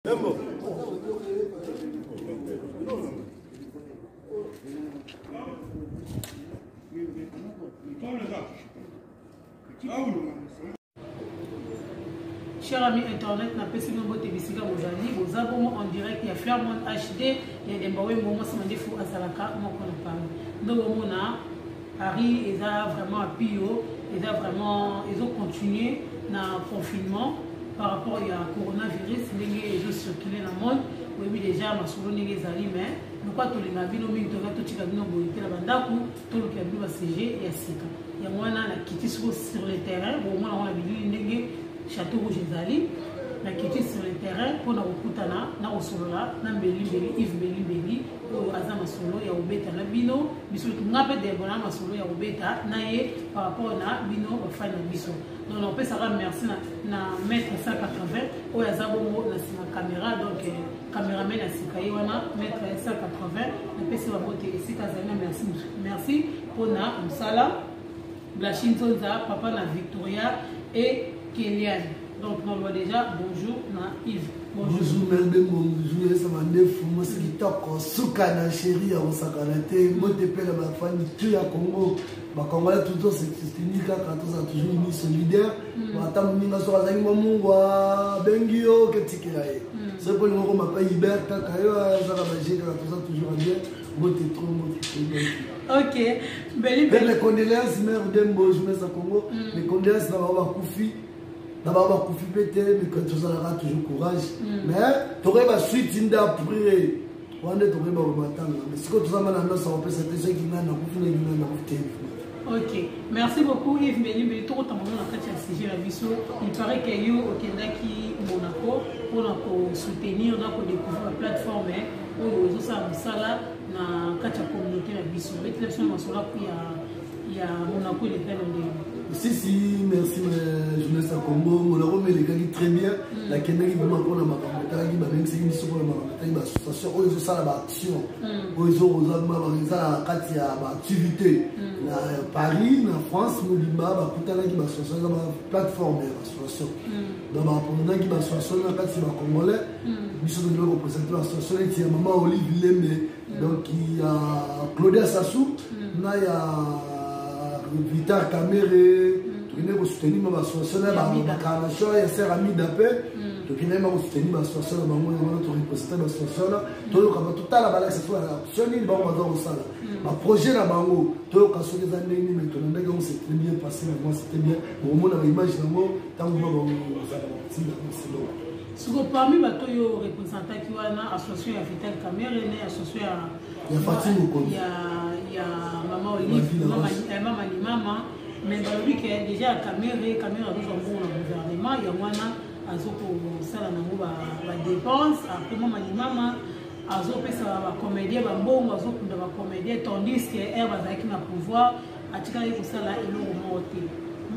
Cher ami internet, napesi bino mbote bisika bozali, boza bongo en direct ya Fairmont HD ya Demba Wembo, mwasi mandefu azalaka moko na Paris. Nde bomona Paris eza vraiment à pio, eza vraiment ezo continuer na confinement par rapport ya coronavirus ndenge ezo circuler na monde. Oyebi déjà masolo ndenge ezali mais lokola tolinga bino mingi toza totika bino boye te na bandako tolukela bino ba sujet ya sika. Yango wana nakiti siko sur le terrain, bomona yango na bilili ndenge Chateau Rouge ezali. Nakiti sur le terrain mpona kokutana na kosolola na Mbeli Mbeli Yves Mbeli Mbeli oyo aza masolo ya kobeta na bino biso nga mpe debo na masolo ya kobeta na ye par rapport na bino bafani na biso. Donc napesaka merci na maître 180 oyo aza bongo na nsima caméra, donc cameraman ya sika ye wana maître 180, napesi bango te esika azali na merci, merci mpona mosala. Blachi Nzonza, papa na Victoria et Kéliane. Donc on va déjà bonjour na Yves. Bonjour, bonjour mère de bonjour esa mandefu mwasi kitoko suka na chérie ya kosakana te mbote mpe na bafani tu ya Congo bakongolais toujours sestini kaka tozala toujours uni solidaire. Ata moninga soki azangi mwa mungu abengi yo oketikela ye soki mpo olingo okoma mpe hiber kaka yo azaka baje kaka toza toujours bien. Mbote trop, mbote trop. Ok, Mbeli. Mpe mes condoléances mère Dembo Jumesa Congo, mes condoléances na bango bakufi, na bango bakufi mpe te, mais tozalaka toujours courage. Mais tokoyeba suite nde après wana nde tokoyeba komatanga, mais sikoyo tozamba na nyonso akopesa te soki ngai nakufi na ngai nakufi te. Ok, merci beaucoup Yves Mbeli Mbeli. Tokotanga na kati ya sujet na biso. Il paraît que yo okendaki Monaco mpona kosoutenir na kodécouvrir ba plateforme oyo ezosala mosala na kati ya communauté na biso. Betela biso na masolo ya Monaco elekaki na ndenge. Si, si, merci, journaliste ya Congo. Monaco mpe elekaki très bien. Nakendaki vraiment mpona makambo etalaki, babengisaki biso mpona makambo etalaki baassociation oyo ezosala baaction oyo eza na kati ya baactivité na Paris, na France mobimba. Bakutanaki baassociation, eza baplateforme ya baassociation. Donc baponaki baassociation na kati ya bacongolais. Biso tokendaki kopresente baassociation neti ya mama Olive Lembe, donc ya Claudia Sassou na ya Vital Kamerhe. Tokendaki kosoutenir ma baassociation na bacarnation ya ser Amida mpe tokendaki ma kosoutenir baassociation na bango. Yango wana torepresente baassociation wana, toyoka, totala, balakisa so action nini bango baza kosala, baprojet na bango, toyoka soki eza ndenge nini. Mais tolandaki yango, c'est très bien passé, vraiment c'était bien. Bokomona baimage nango ntango ma bazala bakotinda yango. Siko parmi bato oyo représentaki wana, association ya Vital Kamerhe na association ya ya Fatih Mokonzi ya mama Olive, mama ni mama, mais balobi ke déjà ya Kamerhe, Kamerhe azozwa mbongo na gouvernement, yango wana azokosala nango badépense. Après mama ni mama azopesa bacomédien bambongo, azokunda bacomédien, tandis que aire bazalaki na pouvoir atikali kosala eloko moko te.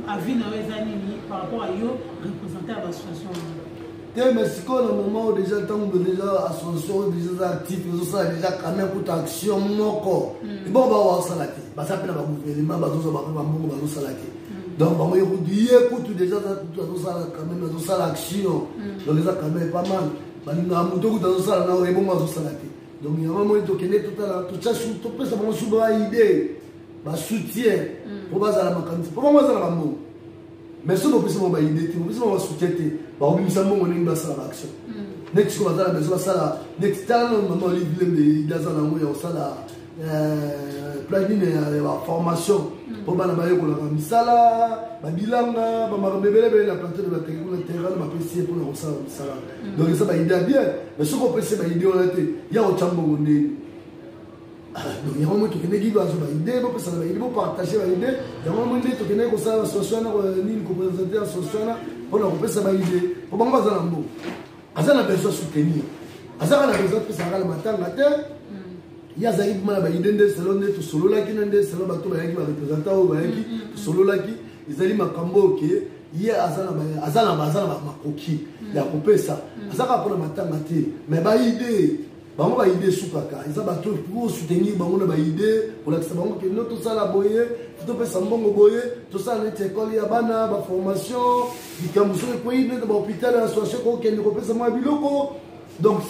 Avis na yo eza nini par rapport à yo représentant ya baassociation wana? Te, mais sikoyo na moment oyo déjà, ntango déjà association oyo déjà eza actif, ezosala déjà quand même kuta action moko ebongo bao bazosala te, baza mpe na bagouvernement, bazozwa bango bambongo, bazosala te. Donc bango ye kutu, ye kutu déjà aza kutu azosala quand même, azosala action. Donc eza quand même pas mal. Balingaka moto kutu azosala na oyo ebongo azosala te. Donc yango moi tokende totala, totya, topesa bango su baidée, basoutien mpo bazala makanisi, mpo bango bazala bambongo. Mais soki bopesi bango baidée te, bopesi bango basoutien te, bakobimisa mbongo ndenge basala baaction neti sikoyo baza na besoin basala. Neti tala na mama Olive Lembe, idée aza nango ya kosala plan nini ya baformation mpo bana bayekolaka misala, babilanga, bamakambo ebelebele na plateau de bateke kuna, terrain bapesi ye mpona kosala misala. Donc eza baidée ya bien, mais soki opesi ye baidée wana te, ya kotya mbongo ndeni? Donc yango moi tokendeki bazwa baidée, bopesana baidée, bopartage baidée. Yango moi nde tokendeki kosala association wana, nini, kopresente association wana mpona kopesa baidée, mpo bango baza na mbongo, aza na besoin soutenir, aza kaka na besoin apesaka na matanga te. Ye azalaki mpona na baidée nde selo nde tosololaki na nde selo bato bayaki, barepresentant oyo bayaki, tosololaki. Ezali makambo oyo ke ye aza na makoki ya kopesa, aza kaka mpona matanga te, mais baidée bango, baidée esukaka. Eza bato pour soutenir bango na baidée, kolakisa bango ke no tosala boye, topesa mbongo boye, tosala neti ekole ya bana, baformation, likambo soki ekwei nete bahôpital ya association kokende kopesa mwa biloko. Donc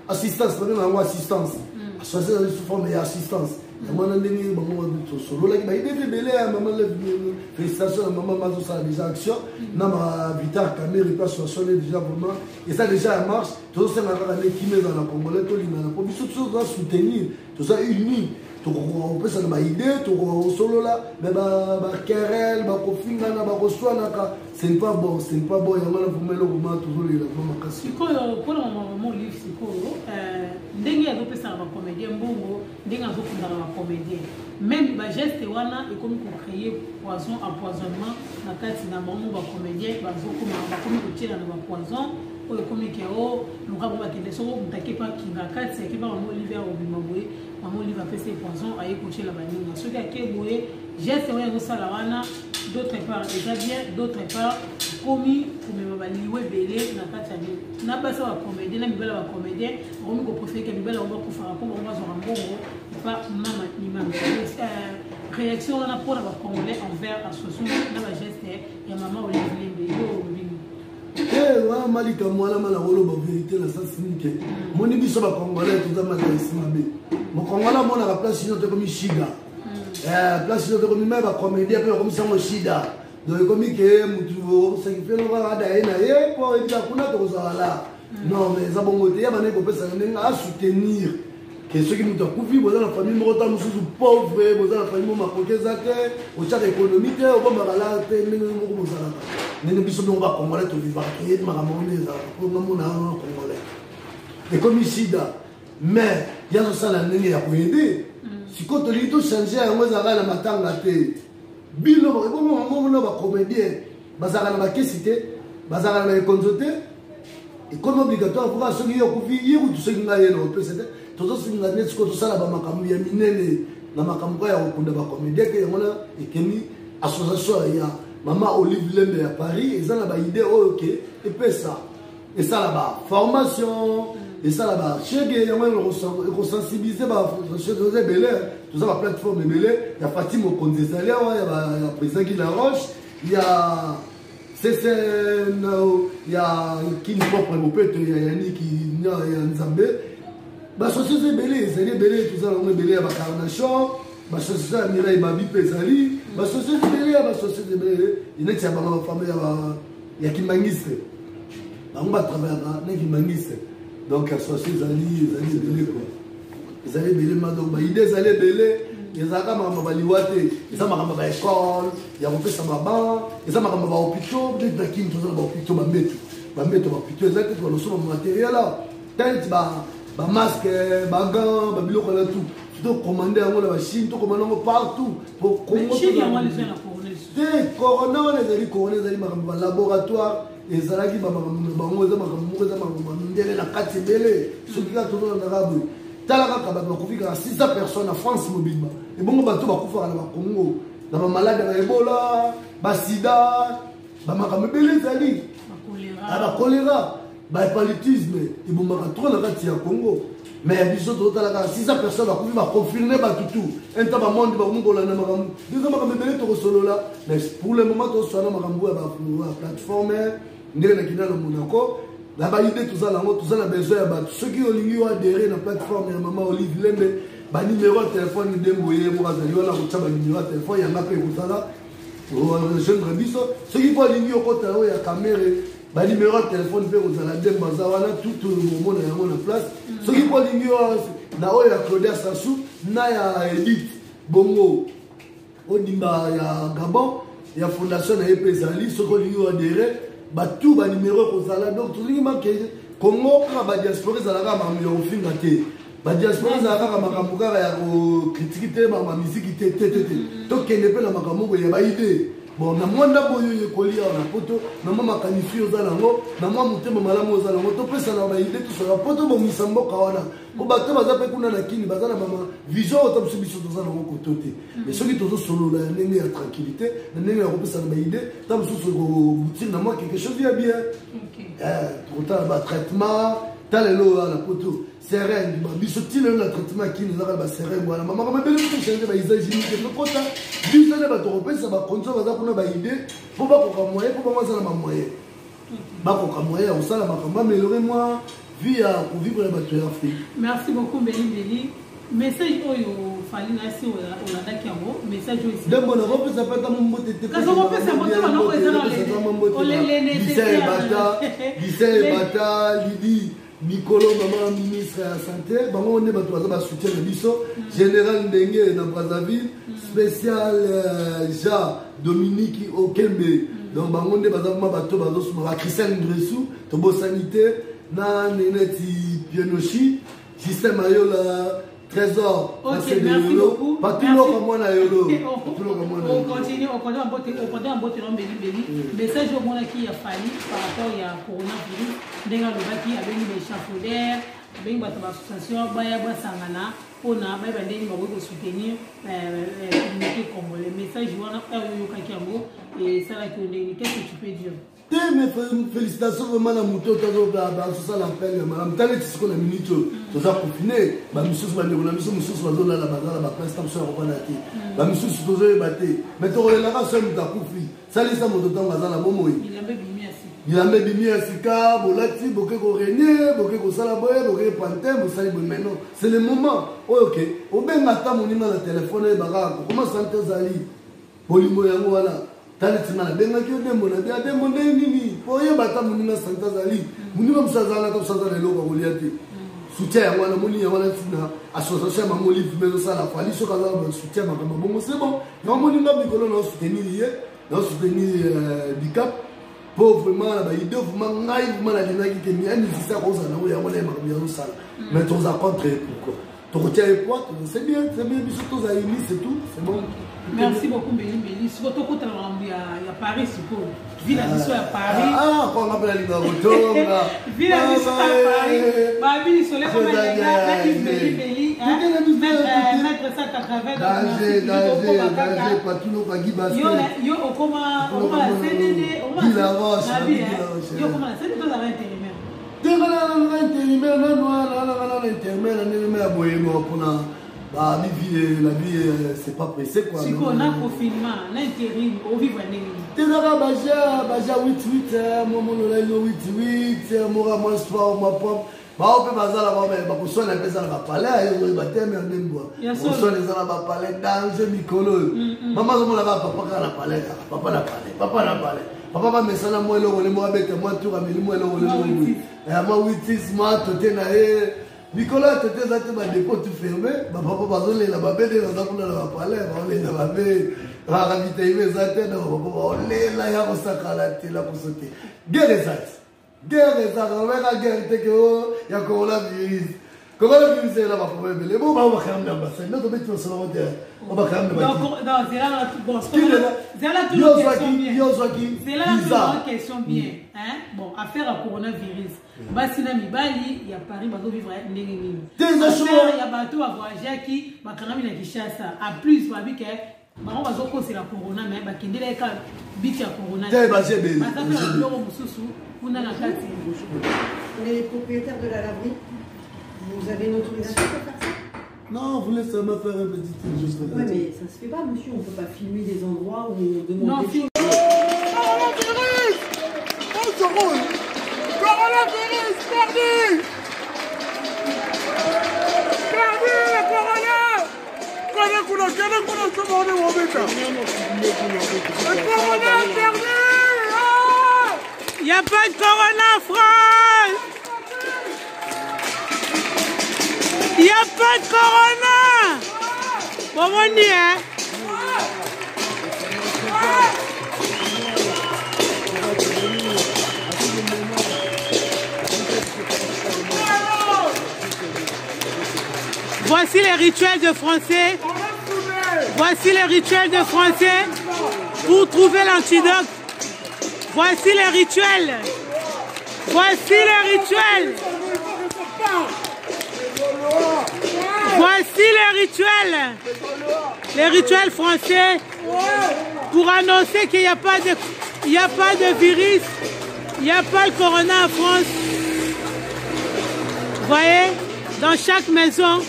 assistance, babenga yango assistance. Association ezali sous forme ya assistance. Yango wana ndenge bango tosololaki, baidées ebele ya mama. Félicitation na mama, mazosala déjà action na ma Vital Kamerhe mpe association ne déjà vraiment eza déjà ya marche. Tozosenga kaka nde kimia ezala na Congolais, tolingana, mpo biso toza soutenir, toza uni, tokokoka kopesa na baidées, tokoka kosolola. Mais baquerelles, bakofingana, bakoswanaka, ce n'est pas bon, ce n'est pas bon. Yango wana vraiment eloko ma tozolela vraiment makasi. Sikoyo, mpona mama Olive, sikoyo ndenge azopesaka bacomédien mbongo, ndenge azokundaka bacomédien, même bageste wana ekomi kocréer poison, empoisonnement na kati na bango. Bacomédien bazokoma, bakomi kotiela na bapoison oyo ekomi ke o luka bo bakende. Soko moto akepa kinga kati, akepa mama Olive, akobima boye, mama Olive apesi ye poison, aye kotiela baninga. Soki ake boye, geste oyo azosala wana, d'autre part eza bien, d'autre part komi komema baliwa ebele na kati ya na basi ya bacomédien na mibali ya bacomédien. Bakomi kopréférer ke mibali yango bakufaka mpo bango bazwaka mbongo epa mama imam. Réaction wana mpona bacongolais envers association na bageste ya mama Olive Lembe, yo olobi? Te, wana malikambo wana ma na koloba vérité na sasi nike moni. Biso bacongolais toza makanisi mabe. Mokongolais amonaka place nyonso ekomi shida, place nyonso ekomi me bacomédien mpe bakomisi yango shida. Donc ekomi ke mutu sacrifie kaka ada ye na ye mpo ebika kuna tokozala la. Non, mais eza bongo te. Ya bandeki kopesaka ndenge asoutenir ke soki moto akufi, boza na famille moko ta mosusu pauvre, boza na famille moko makoki eza te, otiaka économie te, obombaka la te. Ndenge moko bozalaka, ndenge biso ndongo bacongolais tovivaka, toyebi makambo ngo nde ezalaka. Mpo nga mona wana congolais ekomi sida, mais ya tosala ndenge ya koaider. Sikoyo tolingi tochange yango, ezalaka na matanga te. Bino ebongo bacomédien bazalaka na bakesi te, bazalaka na baekonzo te. Ekomi obligatoire mpoka soki ye okufi, ye kutu, soki ngai ye na opesa te. Tozosinga nde sikoyo tosala bamakambo ya minene na makambo kaka ya kokunda bacomédien ke. Yango wana ekemi association ya mama Olive Lembe ya Paris eza na baidées oyo ke epesa, esala baformation, esala bashege. Yango ekosensibiliser bassociation ebele. Toza baplateforme ebele ya Fati Mokonzi ezali awa, ya président Guy Laroche, ya CCN, ya Kini propre bopeto, ya Yaniki ya Nzambe. Basociété ebele ezali, ebele toza nango ebele, ya bacarnation, basociété ya Mirai Babi mpe ezali, basociété ebele ya basociété ebele neti ya bango bafame ya kimbanguiste. Bango batravaillaka na kimbanguiste. Donc association ezali, ezali ebele quoi, ezali ebele ma. Donc baidées ezali ebele. Ezalaka makambo baliwa te, eza makambo baécole ya kopesa baban, eza makambo bahôpitaux. Neti na Kini toza na bahôpitaux, bambeto, bambeto bahôpitaux eza te. Baloso bamatériel awa neti bamasque, bagants, babiloko na tout, tocommande yango na bachine, tocommande yango partout. Po Congo te, corona wana ezali, corona ezali makambo balaboratoire, ezalaki bamakambo na bango, eza makambo moko, eza makambo mindele na kati ebele. Soki kaka tozolandaka boye, tala kaka bato bakufi kaka 600 personnes na France mobimba. Ebongo bato bakufaka na bakongo na bamalade ya baebola, basida, bamakambo ebele ezali, bacholéra, bahépatitisme ebomaka trop na kati ya Congo. Mais biso tozotala kaka 600 personnes bakufi, baconfirme bato tu inta bamonde bakomi kolanda makambo. Eza makambo ebele tokosolola, mais pour le moment tozoswana makambo ya baplateforme. Ndenge nakina na Monaco na baidées toza nango, toza na besoin ya bato. Soki olingi oadhérer na plateforme ya mama Olive Lembe, banimero ya telefone ndembo ye moko azali wana kotya banimero ya telefone yanga mpe ekozala rejoindre biso. Soki mpo olingi okota oyo ya Kamerhe, banimero ya telefone mpe kozala ndembo aza wana, tutu omona yango na place. Soki mpo olingi na oyo ya Claudia Sassou na ya Edith Bongo Odimba ya Gabon, ya fondation na ye mpe ezali. Soki olingi oadhérer, batu banimero ekozala. Donc tolingi make Congo kaka badiaspora ezalaka makambo ya kofinga te, badiaspora ezala kaka makambo kaka ya kocritiquer te, makambo ya miziki te, te, te, te. Tokende mpe na makambo boye ya baidées. Bon, na mwa ndambo oyo oyekoli awa na poto, na mwa makanisi oza nango, na mwa motema malamu oza nango, topesana baidées, tosala po tobongisa mboka wana. Po bato baza mpe kuna na Kini baza na bama vision oyo ta biso, biso toza nango koto te. Mais soki tozosolola ya ndenge ya tranquillité, na ndenge ya kopesana baidées, ta mosusu ekobutire na mwa quelque chose ya bien. Tokotala batraitement. Ta lelo oyo na poto, seringue, biso ti lelo na traitement ya Kini ezaka baseringue wana. Makambo ebele tochange bausage nike tokota biso nde bato kopesa bacondition baza kuna baidées mpo bakoka moyen, mpo bango aza na bamoyen, bakoka moyen ya kosala makambo, améliorer mwa Vie ya kovivre na bato ya Afrique. Merci beaucoup Mbeli Mbeli. Message oyo Fally na si olandaki yango message oyo. Dembo na kopesa pe ata mbote te. Kasi kopesa mbote ba noko eza na olele Lisa Ebata, Lisa Ebata, Lidi Mikolo mama ministre ya santé bango nde bato baza ba soutien na biso général Ndenge na Brazzaville spécial Jean Dominique Okembe donc bango nde baza vraiment bato bazosuma ba Christian Ndresu tobosani te na Neneti Pienoshi Justin Mayola Trésor Ok, merci beaucoup. Patuloko mwana yolo. Patuloko mwana yolo. On continue, on continue en beauté, on continue en beauté non beli beli. Message au monde qui a fallu par rapport ya coronavirus, ndenge alobaki abengi ba échafaudeur, abengi bato ba association baya basangana mpona bayeba ndenge bakoki kosoutenir communauté congolais. Message wana oyo oyokaki yango esalaki yo ndenge, qu'est-ce que tu peux dire? Te mais félicitations vraiment na moto oyo bazosala appel ya malamu. Tala eti sikoyo na minute oyo toza confine, bamisusu bandeko na biso mosusu bazolala baza na baplace ta mosusu ya kovanda te, bamisusu tozoyeba te, mais tokolelaka soki moto akufi. Salisa moto ntango aza na bomoi. Bilamba ebimi ya sika, bolati, boke korenie, boke kosala boye, boke pantin, bosali boye. Maintenant c'est le moment oyo ke obenga ata moninga na telefone, oyebaka kokoma sante ozali bolingo yango wana. Tala ntina nabengaki yo Dembo na bia Dembo ndenge nini po oyeba ata moninga sante azali, moninga mosusu azala ata mosusu aza na eloko ya kolia te. Soutien yango wana moni yango wana ntina association ya Mama Olive mpe ezosala Fally soki aza na soutien makambo bongo c'est bon. Yango moninga mikolo na soutenir ye, na soutenir Dicap po vraiment na baide vraiment ngai vraiment nalingaki ke ya musicien akozala nango yango na ye makambo yazosala, mais toza contre ye pourquoi tokotia ye poids. C'est bien, c'est bien, biso tozala unis, c'est tout, c'est bon. Merci beaucoup Mbeli Mbeli. Sikoyo tokotala makambo ya Paris sikoyo. Ville ya biso ya Paris. Ah, kwa ngapi nalinga kotonga. Ville ya biso ya Paris. Babi lisolo ekoma lenga na Mbeli Mbeli. Maître 180. Danger, danger, danger, Patulo Kagi Basket. Yo yo okoma okoma la CDD, okoma la Roche. Yo okoma la CDD, tozala intérimaire. Te nga na intérimaire nanu wana nga na intérimaire na ndenge ya boyemo mpona ba vie la vie c'est pas pressé quoi. Sikoyo na confinement na intérim ovivre ndenge nini? Te ezaka baja 88 momolola ino 88 mora mwa sport mwa propre bao mpe bazala bakoswana mpe eza na bapalais oyo bateme ya ndembwa koswana eza na bapalais danger mikolo oyo mama azomona kaka papa kaka na palais kaka papa na palais papa na palais papa bamesana mwa eloko le moko abeta mwa tour ameli mwa eloko le moko mwa 86 mwa tote na ye mikolo ya tote eza te badepo tout fermé bapapa bazolela babe nde baza kuna na bapalais baolela babe ravitaillement eza te na bapapa baolela ya kosakana te na koso te guerre eza te guerre ezaka obeka guerre te ke o ya coronavirus coronavirus eyela baproblème ebele bo bao bakayam na ambassade nde tobeti masolo te o bakayam na yo ozwaki visa question bien bon affaire ya coronavirus basi na mibali ya Paris bazovivre ndenge nini te eza affaire ya bato bavoyageaki bakangami na Kinshasa en plus babi ke bango bazokosela corona mais bakendelaki kaka biti ya corona te baza ebele baza mpe na biloko mosusu kuna na kati. Les propriétaires de la laverie, vous avez une autorisation pour faire ça? Non, on voulait seulement faire un petit truc juste là. Ouais, mais ça se fait pas, monsieur. On peut pas filmer des endroits où on demande Non, des film. Coronavirus! On se roule! Coronavirus perdu! Perdu le corona! Kende kuna, kende kuna, somo ne wabeta. Le corona est perdu! Ah! Il n'y a pas de corona en France! Il n'y a pas de corona! Bon, on y est. Voici les rituels de français. Voici les rituels de français pour trouver l'antidote. Voici les rituels. Voici les rituels. Voici les rituels. Les rituels français pour annoncer qu'il n'y a pas de, il n'y a pas de virus, il n'y a pas le corona en France. Vous voyez, dans chaque maison.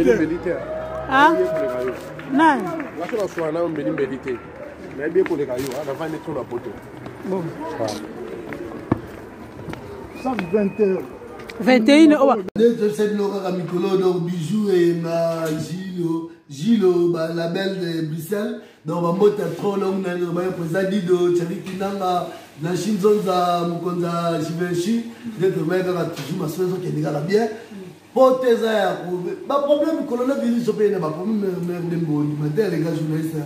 te. Te. Ah? Nani? Nga so naswaka na yo mbelimbeli te, nayebi ekoleka yo, navandi trop na poto. Bon. Chaque 20 heures. 21 owa. Nde toyebisa bino kaka mikolo, donc Bijou Eyenga, Gilo Gilo, balabel de Bruxelles, donc bambote ya trop longue na baye président Dido Thierry Kinanga, Blanchi Nzonza, mokonzi ya Givenchy. Nde tobaye kaka toujours, masolo ezokende kaka bien po te eza ya baproblème coronavirus mpe na baproblème mare nde mbondima te alenga journaliste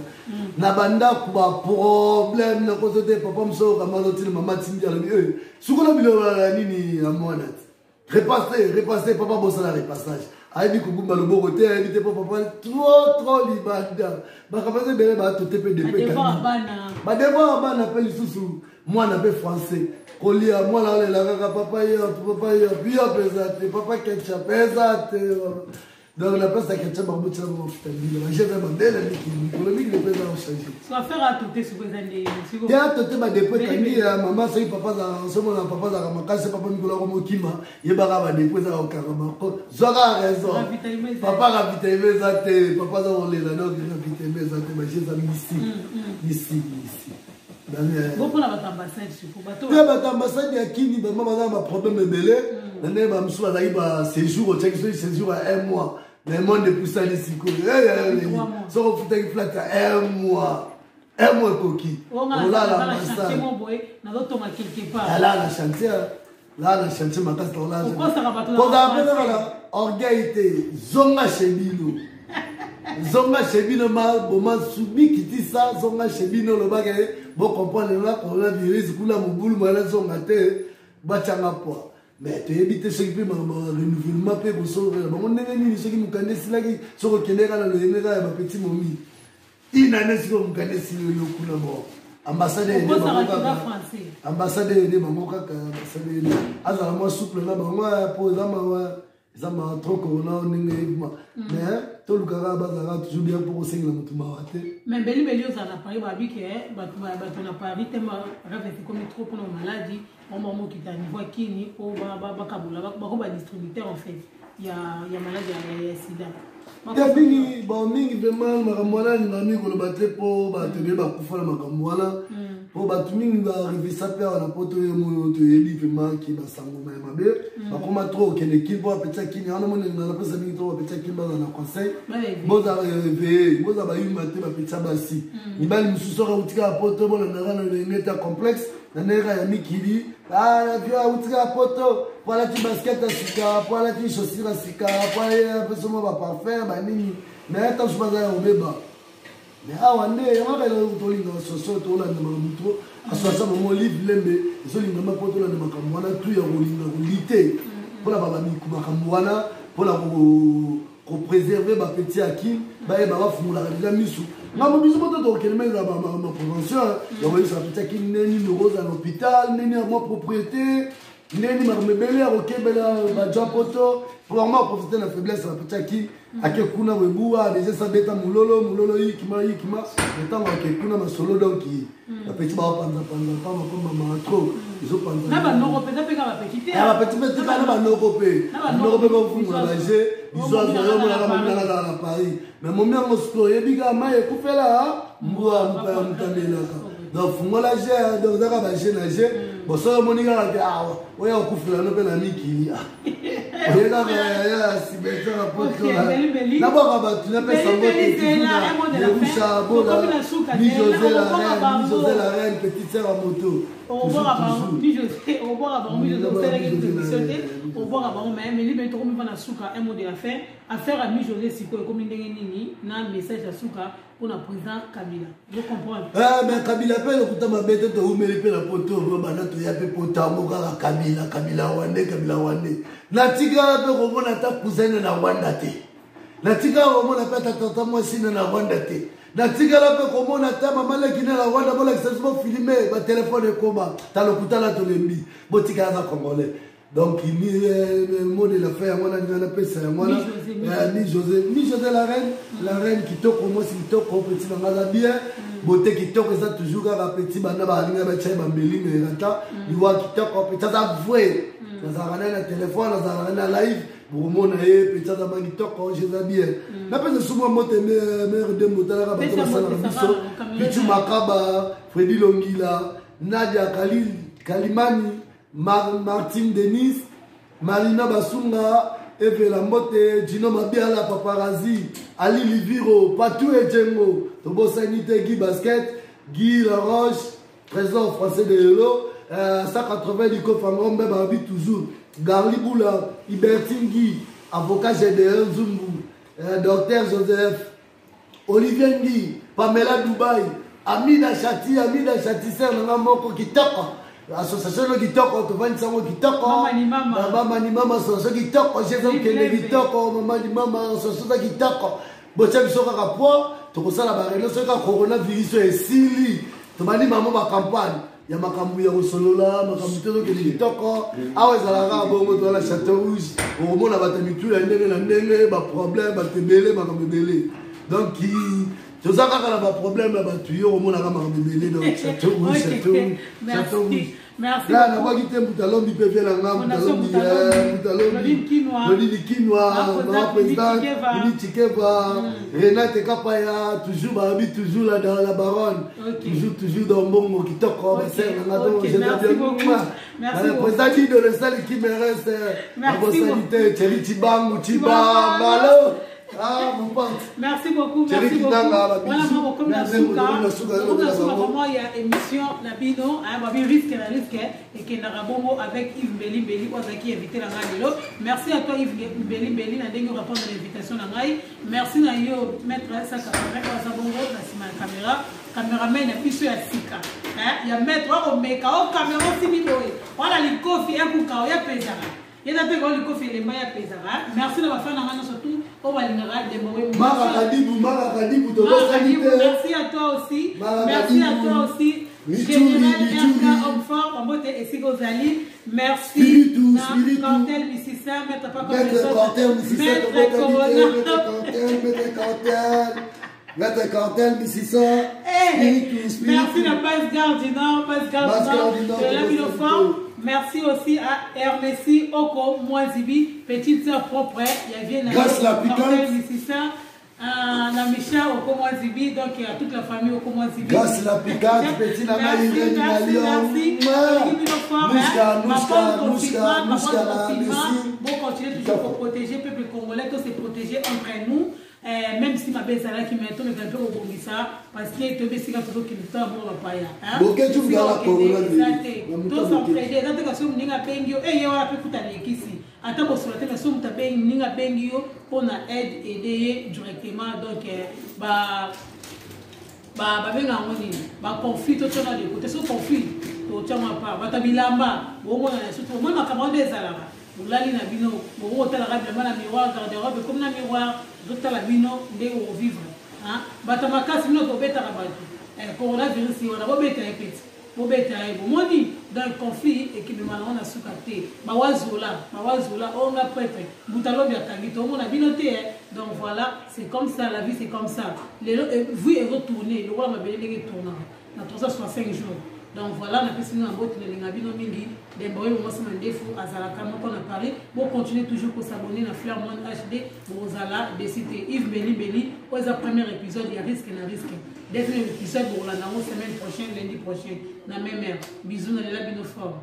na bandako, baproblème nakoso te. Papa mosusu okama azotina, mama tindi, alobi sukola biloko ya nini ya mwana te, repasse, repasse. Papa bosala repassage, ayebi kogumba loboko te, ayebi te mpo papa trop trop libanda, makambo eza ebele, bato te mpe depo badevoir ya bana mpe lisusu mwana mpe français kolia, mwana alela kaka papa yo, papa yo bio mpenza te, papa ketchup eza te. Donc na place ya ketchup bakobotisela mafuta mbila, bageve mabele mikili, mikolo mikili mpe eza kochange te. Ato te, badepo ekangi ya mama. Soki papa azalaka, somona papa azalaka makasi, papa mikolo ako mokima, yebaka badepo ezaka kokangama, zwaka raison. Papa ravitaillement eza te, papa aza kolela, donc ravitaillement eza te, baje eza mystique, mystique, mystique. Mpona bato ambassade surtout, bato Te, bato ambassade ya Kini bama baza na baproblème ebele na ndenge bamosusu bazalaki baséjour, otiaki soki séjour ya un mois, mais monde epusani sikoyo. Soki ofutaki flat ya un mois, un mois ekoki, olala ambassade, nazotonga quelque part. Ala na chantier, la na chantier makasi, Okosaka bato na kozala mpe français. kaka na orgueil te. Zonga chez bino, zonga chez bino, boma subi kitisa, zonga chez bino, olobaka bocomprendre na coronavirus kuna mobulu mwana, zonga te, batianga poa. Mais toyebi te soki mpe makambo ya renouvellement mpe kosolokela bango ndenge nini, soki mokanda esilaki, soki okende kaka na lolenge kaka ya bapetit momi inane, sikoyo mokanda esili oyo kuna, bon, ambassade ede bango Okosaka toza kaka français. Ambassade ede bango kaka, ambassade ede azala mwa souple na bango, po eza mawa, eza mawa trop corona ndenge eyebima, mais tolukaka bazalaka toujours bien mpo kosengela motu mawa te. Mais mbelimbeli ozala na Paris, babi ke bato na Paris te, rêve ekomi trop mpona maladi bango mokita niveau ya Kini po bakabola bako badistributeur en fait ya maladi ya sida. Te, mingi, bon, mingi vraiment makambo wana alingaka mingi koloba te, mpo bato ebele bakufa na makambo wana, mpo bato mingi barevisa mpe awa na poto oyo moyo toyebi vraiment ki basangoma ya mabe bakoma trop okende Kini mpo bapetisa Kini wana. Monenga napesa mingi trop bapetisa Kini, bazala na conseil, bozala réveillé, bozala bayuma te. Bapetisa basi, mibali mosusu soki autika ya poto, bolandaka na lolenge te complexe na ndenge kaka ya mikili, vieux autika ya poto po alati basket ya sika, po alati chaussure ya sika, po apesa mwa baparfum banini, mais ata mosusu baza ya kobeba. Mais awa nde yango kaka tolinga soso, tolanda makambo to association bango Olive Lembe ezolingama mpo tolanda makambo wana tu ya kolinga kolite mpona babamiku makambo wana mpona kopréserve bapetit ya Kini, bayeba bafungolaka deja misu. Ngambo biso moto tokokende ma eza baprévention ya koyebisa bapetit ya Kini ndeni nokozala na hôpital, ndeni ya mwa propriété, ndeni makambo ebele ya kokebela baja poto, po bango baprofite na faiblesse ya bapetit ya Kini. Ake kuna webuwa deja sabeta mololo mololo, yikima yikima, ntango ake kuna masolo, donc bapetit bapanzapanza pamba pamba mama trop ezopanza. Na banoko mpenza mpe kaka bapetit te. Bapetit mpe tika na banoko mpe, banoko mpe bafungola baje bizwazwa yo monaka mominaka kaka na Paris, mais momi yango sikoyo oyebi kaka mai ekufela mbwa mopaya moto amelaka, donc fungola je, donc ezaka baje na je. Bon, soki omoni kaka te awa oya okufela no mpe na mikili, oye kaka ya cimetière ya poto, nabwaka bato, napesa mbote Yerusha Bola, mi José la reine, mi José la reine, petite sœur ya moto. Obwaka bango, mi José, obwaka bango, mi José osalaki émission te, obwaka bango. Mais meli tokomi mpa na suka. Un mot de la fin, affaire ya mi José sikoyo ekomi ndenge nini, na message ya suka mpona président Kabila, vous comprendre? Mais Kabila mpe lokuta mabe te, toumeli mpe na poto, banda toya mpe poto yango kaka Kabila, Kabila Rwande, Kabila Rwande. Natikala mpe komona ata cousine na Rwanda te, natikala komona mpe ata tata mwasi na Rwanda te, natikala mpe komona ata mama leki na Rwanda. Bolakisa biso, bofilme, batelefone ekoma ta lokuta na tolembi, botikala aza congolais. Donc mot de la fin yango wana ndinga napesa yango wana, mi José, mi José la reine, la reine kitoko, mwasi kitoko, petit na nga aza bien, beauté kitoko eza toujours kaka petit, banda balinga batia bambeli merata liwa kitoko, petit aza vrai. Nazalaka naye na telefone, nazalaka naye na live. Bokomona ye petit aza ma kitoko, jeza bien. Napesa su mwa mbote mare Dembo, talaka bato Pesa basalaka mbote, biso. ça va, Pichu Makaba, Fredi Longila, Nadia Khalil, Kalimani, Martine Denis, Marina Basunga, Evela Mbote, Gino Mabiala, Paparazzi, Ali Liviro, Patou Ejengo, Tobosani te, Guy Basket, Guy Laroche, président français de Lelo, 180 Nico Fangombe, Babi toujours, Garli Boula, Ibertine Guy, avocat GDR Zumbu, docteur Joseph, Olivier Ndi, Pamela Dubaï, Amida Chati, Amida Chati, sœur nanga moko kitoko. Association no kitoko, tovandisa yango kitoko. Mama ni mama. Mama ni mama, association kitoko, Jésus Libre okende kitoko, mama ni mama, association za kitoko. Botia biso kaka po, tokosala ba réunion soki kaka coronavirus oyo esili. Tobandi mama ba campagne ya makambo ya kosolola, makambo te tokende kitoko. Awa ezalaka kaka bongo, toza na Château Rouge, okomona bato ya mitu ya ndenge na ndenge, ba problème, bato ebele, makambo ebele. Donc, toza kaka na ba problème ya bato, yo okomonaka makambo ebele. Donc, Château Rouge, Ok. Château Rouge, Merci. Château Rouge. Merci Là, beaucoup. nabwaki te Mbutalombi mpe vie na nga, Fondation Mbutalombi, Mbutalombi. Mbutalombi. Lodine Kinwa. Lodine Kinwa, Ma ma présidente présidente, Mimi Tshikeva. Mimi Tshikeva, Renate Kapaya, toujours Babi, toujours la, dans la baronne. Ok. Toujours, toujours dans Mbongo, Kitoko, Ok, ma sœur, nanga, donc, ok, je merci t'aime beaucoup. bien. Merci Le beaucoup. président dit de le salle qui me reste, Merci la bossalité, Thierry Tshibangu, Tshibamba, Tshibamba. allô? Ah, mon pote. Merci beaucoup, Thierry merci beaucoup. Kinanga, la Voilà, bisou. moi, comme la Merci souka, beaucoup, la souka, comme la la souka, souka. vraiment, il y a émission, la bino, hein, babi risque, la risque, et qui n'a bongo avec Yves Mbeli Mbeli, oyo qui invité la ngai lelo. Merci à toi Yves Mbeli Mbeli, na ndenge répondre à l'invitation na ngai. Merci na yo maître Saka Oyo aza bongo na sima ya caméra, cameraman na biso ya sika. Hein, ya maître oyo komeka, o caméra osimi boye. Wana likofi ekuka oya pesaka. Ye na te ko likofi elemba ya pesaka. Merci na bafana na ngai nyonso tout oyo balingaka Dembo Wembo. Mara Kadibu, Mara Kadibu, tobosani te. Merci à toi aussi. Mara Merci à Kadibu. toi aussi. Mituli, Général Mituli. RK homme fort, Bambote esika ozali. Merci. Spiritu, Na Spiritu. Cortel Mississa, maître pas comme les Maître autres. Cortel Mississa, Maître tobosani te, Corona. Maître Cortel, Maître Cortel. Maître Cortel Mississa. Eh, Spiritu, Spiritu. Merci la Passe Gare du Nord, Passe Gare Passe du Nord, Gare du Nord, de la tobosani ville te. fort. Merci aussi à Hermessi Oko Mwazibi, petite sœur propre, il y a Grâce la piquante. Cortel Mississa, na Micha Oko Mwazibi, donc à toute la famille Oko Mwazibi. Grâce la piquante, petit la Merci, Irène merci, Lyon. merci. Mouah. Mouska, Mouska, Mouska, Mouska, Mouska, la Messi. Bon, continuer toujours pour protéger le peuple congolais, que c'est protéger entre nous. Même si ma belle qui met mais un peu au bongisa parce que tu es toujours qui nous tend pour la paille. Boke tu ngala corona ni. Tous s'entraider, dans ta moninga abengi yo, eh, ye wana pe kuta lekisi. Ata bosola te, mais soki moto abengi, moninga abengi yo mpona aide, aider ye directement. Donc, ba, ba, babenga yango nini? Ba conflit totiana de côté. So conflit, totia mwa part. Bato ya bilamba, bomona na surtout, bomona makambo nde ezalaka. Bolali na bino, bongo otalaka bilamba na miroir, garde-robe ekomi na miroir, ozotala bino ndenge okovivre. Hein? Bato ya makasi bino tobetaka bato. Coronavirus wana, bobeta ye peti. Bobeta ye, bomoni? Donc conflit ekibima nango na suka te. Bawazola, bawazola, oyo nga prêtre, moto alobi akangi te, omona bino te, eh. Donc voilà, c'est comme ça, la vie c'est comme ça. Lelo, vie ezotourne, lokola mabele ndenge etournaka na 365 jours. Donc voilà, napesi bino na mbote, nalinga bino mingi. Dembo oyo mwasi mandefu azalaka moko na Paris. Bo continuer toujours ko s'abonner na Fleur Monde HD, bozala décité. Yves Mbeli Mbeli, oyo eza premier épisode ya risque na risque. Deuxième épisode bolanda yango semaine prochaine, lundi prochain, na même heure. Bisous, nalela bino fort.